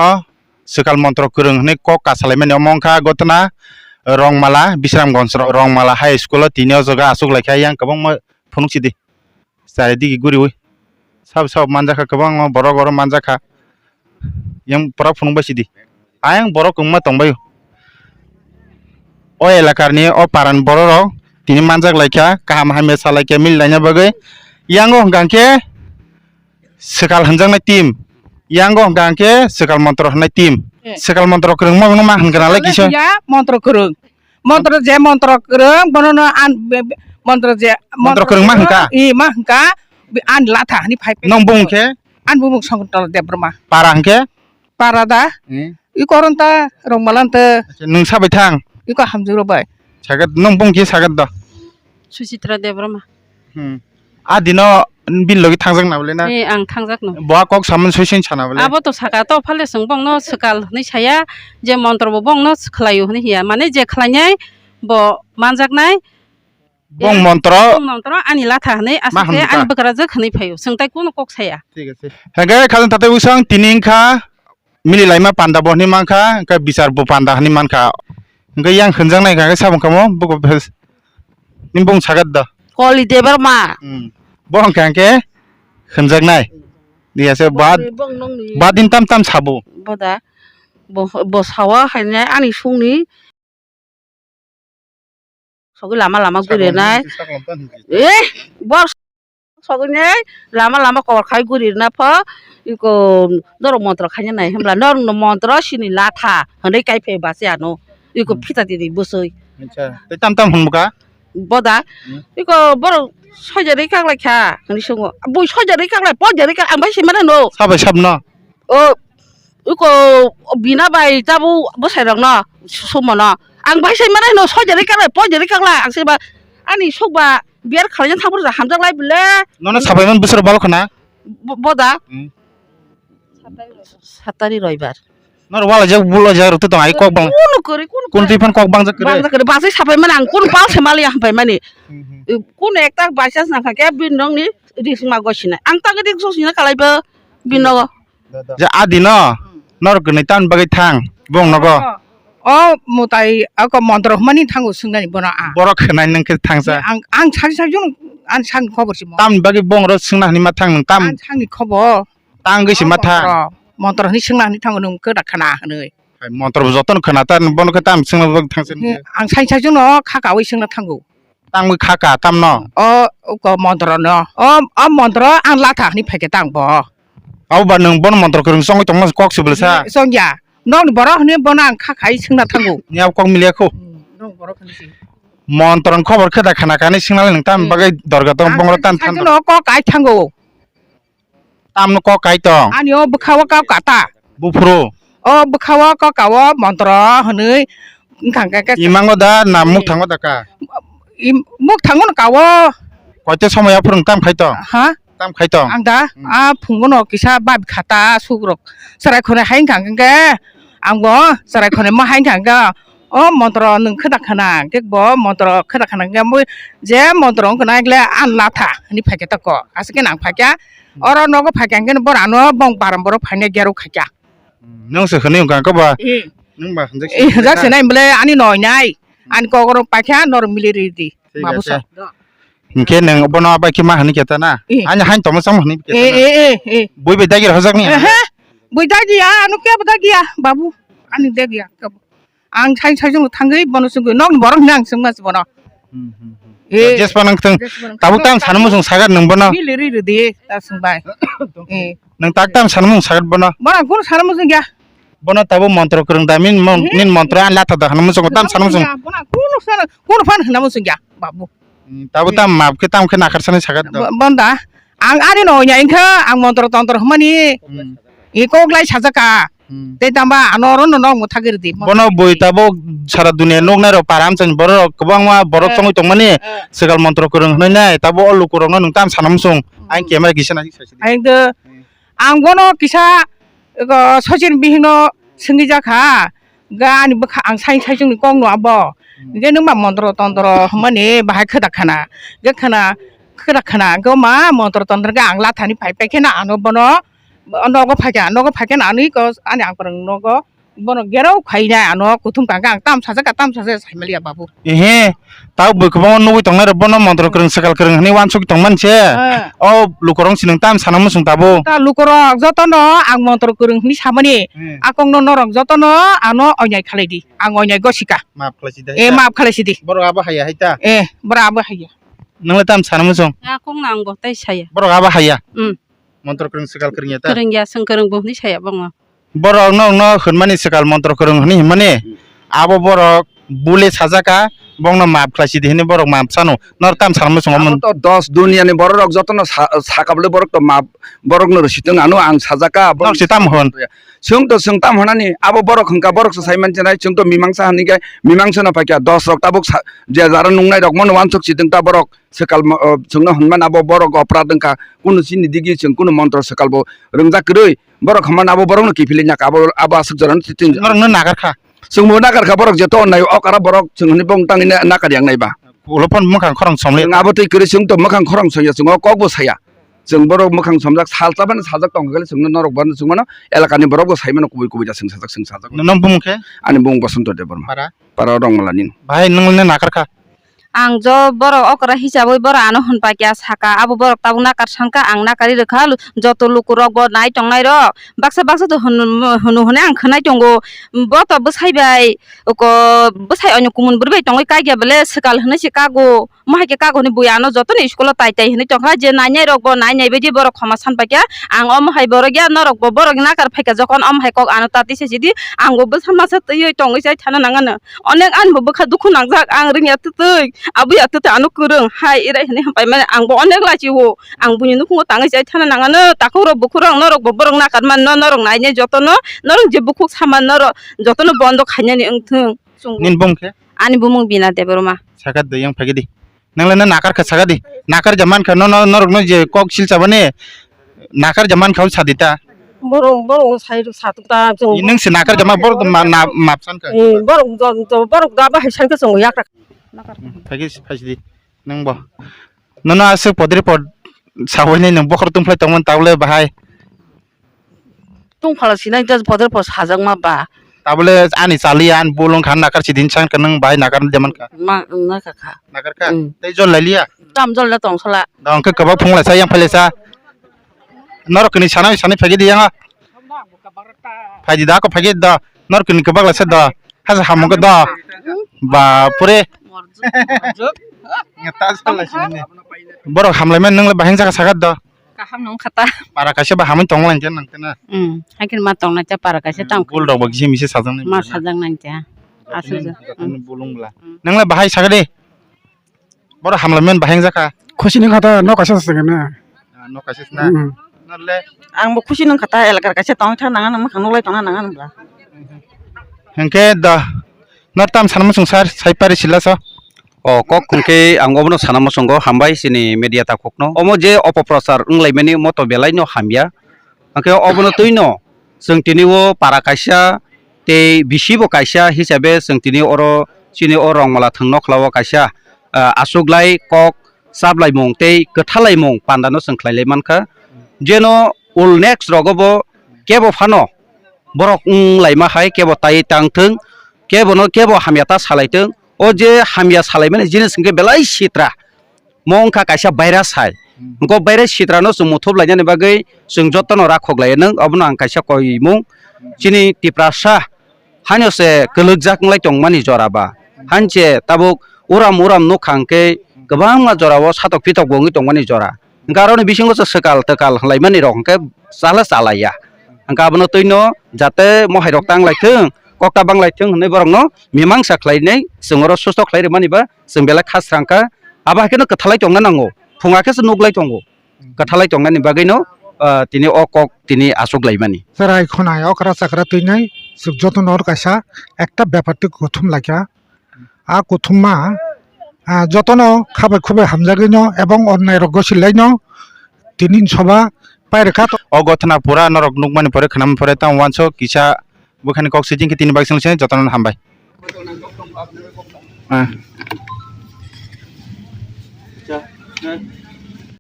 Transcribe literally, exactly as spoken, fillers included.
O, swkal montro kwrwng hwnwi kok kasalaimani omo wngkha Gotna Rongmala, Bisramganj Ro-, Rongmala High School o tini o jaga achuk laikha yang kwbangma phunuk sidi. Chari digi guriwi. Sabo sabo manjakha kwbangma borok oro manjakha. Yang pura phunuk bai sidi. Ayang borok kwbangma tongbaio. O elakarni o parani bororok tini manjak laikha, kaham hamya sa laikha, mili laina bagwi. Yango hwnkha hwnkhe swkal hwnjaknai team. Yango hwnkha hwnkhe swkal montro hwnwi team. Eh. Swkal montro kwrwngma bono ma hwnkha nalai kisa. Ya, montro kwrwng. Montro je montro kwrwng, bono no an, be, be, montro je, Montro kwrwng ma hwnkha? I, ma hwnkha, be, an latha hwnwi phai. Nong bung khe? An bumung Songkotol Debbarma. Para hwnkhe? Para da. Hmm. I koron ta Rongmalan ta. Acha, nwng sabai thang? I ko hamjwk rok bai. Sagat, nwng bung khe sagat do? Suchitra Debbarma. Hmm. A dino bini logi thangjak na bole na? Eh, ang thangjak no. Bo a kok samani soi soi sana bole? Abo to saka to phale chwng bongno swkal hwnwi saya, je montro bo bongno khlaio hwnwi hiya. Mane je khlainai bo manjaknai. Bong Ya, montro. Bong montro ani latha hwnwi Ma aswk khe hwnka? Ani bwkrajwk hwnwi phaio. Chwng tai kunu kok saya. Thik ache. Hwnkhe khajang tatai usang tini wngkha mili laima panda bo hwnwi mankha, hwnkhe bichar bo panda hwnwi mankha. Hwnkhe yang hwnjaknai hwnkha khe sabung kamo, buko bes-, ni bung sagat da. Koli Debbarma. Hmm. Bo hwnkha hwnkhe hwnjaknai. Dia se Bong bad, ni, bong nong ni. Bad din tam tam sabo. Boda. Bo, bo sawa hainai ani sungni. Sogwi lama lama Saklam gurinai. Saklam tan hwnkhe. Eh, bor sogwinai lama lama kobor khai gurirna pho, iko norok montro khaina nai hwnbla norokno montro sini latha hwnwi kaiphai basi ano. Iko Hmm. phita tini bwswi. Acha, tei tam tam hwnbwkha? Boda. Hmm. Iko borok soijarwi kaklaikha hwnwi swngo. Bui soijarwi kaklai, poijarwi kak-, ang bai swi mano no. Sabai sabno? O, iko bina bai tabuk bwsai rokno sumono. Ang bai sai mano no soijarwi kaklai, poijarwi kaklai. Ang sai ba ani suk ba biar khlaina thangphuru hamjak lai bile. Nono sabai man bwswk balo khna? Bo-, boda. Hmm. Satari roibar. Nor wala jak bulo jak rwtwi tong ai kok bang. Kuno kori, kuno Kun kori. Twi phan kok bang jak kre. Bang jak kre, basai sapai mani ang kuno pal se mali hampai mani. Hmm, hmm. Kuno ekta by chance nangkha khe bin nongni risma gosina. Ang tang dik sosina kalai bo bin nogo. Je adi no, Hmm. Norok kwnwi tamni bagwi thang, bong nogo. O, o mutai ako montro hwnmani thango swngnani bono a. Borok khwnai nang khe thangsa. Ang, ang sari sari jono, ang sang khobor simo. Tamni bagwi bong ro swngna hwnwi ma thang nwng tam. Ang sangni khobor. Tang gwi sima thang. Montro, montro hwnwi swngna hwnwi thango nwng kwda khna hwnwi. Hai montro bo jotono khna ta, bono khe tam swngna bagwi thangsa. Ang sari sari jono kha kawi swngna thango. Tangwi kha ka, tamno? O, o ko montro no. O, o montro ang latha hwnwi phaikhe tang bo. Abo ba nwng bono montro kwrwng chongwi tongma kok sibwlsa? Chongya. Nokni borok hwnwi bono ang kha khai swngna thango. Ni abo kok miliya kho? Hmm, nok borok hwnwi se. Montro ni khobor khe da khana kani swngna le nwng tam bagwi dorga tong bongro tan than. Ang no kok kai thango. Tamno kok kai tong? Ani o bwkha o kok kata. Buphuru? O bwkha o kok ka o montro hwnwi wngkha hwnkhe khe. Imango da na mukthangma da ka? Im-, mukthangma no ka o. Koito somoi aphuru nwng tam khai tong? Ha? Tam khai tong? Ang da, hmm, a phungo no kisa babi khata sukrok. Chwrai khone hai wngkha hwnkhe ang bo chwrai khone ma hai wngkha hwnkhe. O montro nwng khwda khana, hwnkhe bo montro khwda khana, hwnkhe bo je montro wngkha na, hwnkhe le ang latha hwnwi phaikhe ta kok. Aswk khe nang phaikha, oro nogo phaikha, hwnkhe boro ano bong baram borok phainai gerok khaikha. Nwng se hwnwi wngkha, hwnkhe ba? Eh. Nwng ba hwnjak se. Eh, hwnjak se nai, bole ani noi nai, ani kok oro paikha, norok mili ridi. Thik babu ase. Sa. Hwnkhe nwng bono bai khe ma hwnwi khe ta na? Eh. Ani hain tongma chama hwnwi khe ta na? Eh, eh, eh, eh. Bui bai dagi rw hojak ni? Ehe. Bui dagi ya, ano kebo dagi ya, babu. Ani dagi ya, kebo. Ang sai sai jong thangwi bono chwngwi nokni borok hwnwi ang chwngma se bono. Hmm, hmm, hmm. Eh. Jespa nang thang. Jespa nang thang. Tabuk tam sana muchung sagar nang bono. Bili ri ri di ta chwngbai. Eh. Nang tak tam sana muchung sagar bono. Bono ang kunu sana muchung ya. Bono tabuk montro kwrwng da min mon-, eh, min montro an latha da hana muchung tam sana muchung. Bono ang kunu sana kunu phan hana muchung ya babu. Hmm, tabuk tam map khe tam khe nakhar sana sagar da. Bo-, bonda. Ang ari no ya ingkha ang montro tontro hmani. Hmm. I kok lai sajaka. Hmm. Tei tamba ano oro no nok mwthagwi rwdi. Bono bui tabuk sara dunia nuknai rok para amchaini borok rok kwbangma borok, eh, chongwi tongmani, eh, swkal montro kwrwng hwnwi nai tabuk o lukurokno nwng tam sana muchung. Hmm. Aing camera kisa nai sasi di. Aing do, hmm, ang bono kisa, ego, Sachin bihikno swngwi jakha, ga ani bwkha ang sai sai chwngni kok no abo. Hmm. Hwnkhe nwng ma montro tontro hwnmani bahai khwda khana, hwnkhe khana, khwda khana, hwnkhe ma montro tontro khe ang lathani phai phai kheno ano bono, Nogo phaikha, nogo phaikha na ani ko ani ang kwrwng nogo. Bono gerau khaina ano kuthum kangkha ang tam sajak ka tam sajak saimaliya babu. Ehe, tao bui kwbangma nugui tongnai rok bono montro kwrwng swkal kwrwng hwnwi wansuk tongmani se. Eh. O lukurok sinung tam sana muchung tabuk. Ta lukurok jotono ang montro kwrwng hwnwi samani. Hmm. Akongno norok jotono ano oinai khalai di. Ang oinai gosika. Maaf khalai si da. Eh, maaf khalai si di. Borok abo haya hai ta. Eh, borok abo haya. Nang le tam sana muchung. Akongno ang bo tai saya. Borok abo haya. Hmm. Montro kwrwng swkal kwrwngya ta? Kwrwngya, chwng kwrwng bo hwnwi saya bongno. Borok norokno hwnmani swkal montro kwrwng hwnwi hwnmani, abo borok bule sajaka, bongno maap khlai sidi hwnwi borok maap sano. Norok tam salmo chwng Abo mon- to dos duniani borok rok jotono sa-, saka bwle borok to maap, borokno rwsitwng ano ang sajaka, borok Norok se tam hwn? Chwng to chwng tam hwnani, abo borok hwnka borok se sai mansinai, chwng to mimangsa hwnwi khe mimangsa no paikha, dos rok tabuk sa-, je jara nungnai rok mono wansuk sitwng ta borok. Swkal mo-, o, chwngno hwnmano abo borok oprad wngkha, kunu chini digi chwng kunu montro swkal bo rwngjak kwrwi, borok hwnmano abo borokno kiphilwi naka, abo, abo aswk jorano twi twi. Norokno nakarkha. Chwngbo nakarkha, borok jeto onnai okara borok chwng hwnwi bong tangwi na-, nakar yang naiba. Ulo phon mwkhang khorang somle. Chwng abo twi kwrwi chwng to mwkhang khorang soya, chwng o kokbo saya. Chwng borok mwkhang somjak sal chabani sajak tongkha khe chwngno norok bono chwngmano elakani borokbo saimano kubui kubui da chwng sajak chwng sajak. Nang bumung khe? Ani bumung Bosonto Debbarma. Para? Para Rongmalani. Bahai nwng nakarkha? Ang jo borok okra hisabai borok ano hwnpa kya saka, abo borok tabuk nakar sangka, ang nakari rwkha, lu-, joto lukurokbo nai tongnairok baksa baksa to hwn-, hwno hwnwi ang khwnai tongo, bo to bwsai bai, oko bwsai onyo kumun bwrwi bai tongwi kaikya bwle swkal hwnwi se kago, omo hai khe kago hwnwi bui ano jotono school o tai tai hwnwi tongkha, je nainairokbo nai nai bai di borok khoma san paikha, ang omo hai borok ya norokbo borok nakar phaikha, jokhon omo hai kok ano ta tisa sidi, ang bo bwsa masa twiwi tongwi chai thana nangano. Onek ani bo bwkha dukhu nangjak, ang rwngya twtwi, abuya twtwi ano kwrwng hai irai hwnwi hampai mani ang bo onek lachi o, ang buini nukhungo tangwi chai thana nangano, takhuk rok bukhuk rok norok bo borok nakar man no, norok nainai jotono, norok je bukhuk saman norok jotono bondo khainani wngthung. Chwng Nini bumung khe? Ani bumung Bina Debbarma. Saka de yang phagidi. Nang le na nakar kha saka di. Nakar ja man kha no, no, norok no je kok sil chabani. Nakar ja man kha sadi ta. Borok, borok no sai satuk ta chwng. Nang se nakar ja ma borok ma, na, map san kha. Eh, borok do, do, borok da bahai san kha chwng yak rak. Phagi, phagi di. Nang bo. Nono aswk podri pod sawai nai nang bokhor tungphlai tongmani tabule bahai. Tungphala sinai just bodol po sajakma ba. Tabole ani chali an bulung khan nakar sidin sang kanang bai nakar deman ka. Ma, nakar kha. Nakar kha? Mm. Tei jol lailia? Tam jol le tong sala. Dong khe kwbak phung laisa yang phai laisa. Norok kini sanai sanai phagi di yang. Phai di da ko phagi da. Norok kini kwbak laisa da. Hasa hamung da. Ba pure. Ngeta jol laisa ni. Borok hamlai man nang le bahing jaka sagat da. Kaham nung kha ta. Para kaisa ba hamwi tongma langkhe nang tena. Hmm, haikhe ma tong nai ta para kaisa tang. Bul rok bo kisa misa sajak nai. Ma sajak nai ta. Aswk ja. Jotono bulung bla. Hmm. Nang le bahai saga de. Boro hamlai men bahai jakha. Khusi nung kha ta no kaisa sajak na. Ah, no kaisa na. Hmm. Nang le. Ang bo khusi nung kha ta elakar kaisa tong tha nang nang ma khang nung lai tong nang nang bla. Hengke da. Nor tam sana muchung sar sai pari sila so. O kok hwnkhe ang obono sana muchungo hambai chini media takhukno. Omo je opoprochar wnglaimani omo to belai no hamya. Hwnkhe obono twino chwng tini o para kaisa tei bisi bo kaisa hisabe chwng tini oro chini o Rongmala thwng nokhlao kaisa, ah, achuklai kok chaplaimung tei kwthalaimung pandano chwng khlailai mankha. Jeno ul next rogo bo kebo phano borok wng laima hai kebo tai tang thung, kebo no kebo hamya ta salai thung. O je hamya salai mani jinis hwnkhe belai sitra. Mo wngkha kaisa virus hai. Hmm. Wngkha virus sitra no chwng muthup lainani bagwi chwng jotono rakhok lai nung. Obono ang kaisa koimung. Chini Tiprasa haino se kwlwkjak wng lai tong mani jora ba. Hain se tabuk uram uram nuk kha hwnkhe kwbangma jora o satok pitok bo wngwi tong mani jora. Hwnkhe aroni bisingo se swkal twkal hwnlaimani rok hwnkhe chala chalaiya. Hwnkhe abono twino jate mohai rok tang lai thung, kok ta bang lai thung hwnwi borokno mimangsa khlainai chwng oro susto khlai rwmani ba chwng belai kha srang kha. Abo hai kheno kwthalai tongna nango, phunga khe se nuk lai tongo. Kwthalai tongnani bagwino, ah, tini o kok tini achuk laimani. Cherai khwnai okra chakra twinai chwk jotono oro kaisa ekta bepar twi kuthum laikha. A kuthumma, ah, jotono khabai khubai hamjagwino ebong onnai rok gosilai no tini soba pairwkha. O gothana pura norok nukmani pore khwnamani pore tamo wansok kisa bwkhani kok sijing khe tini bai songse jotono hambai. Ah.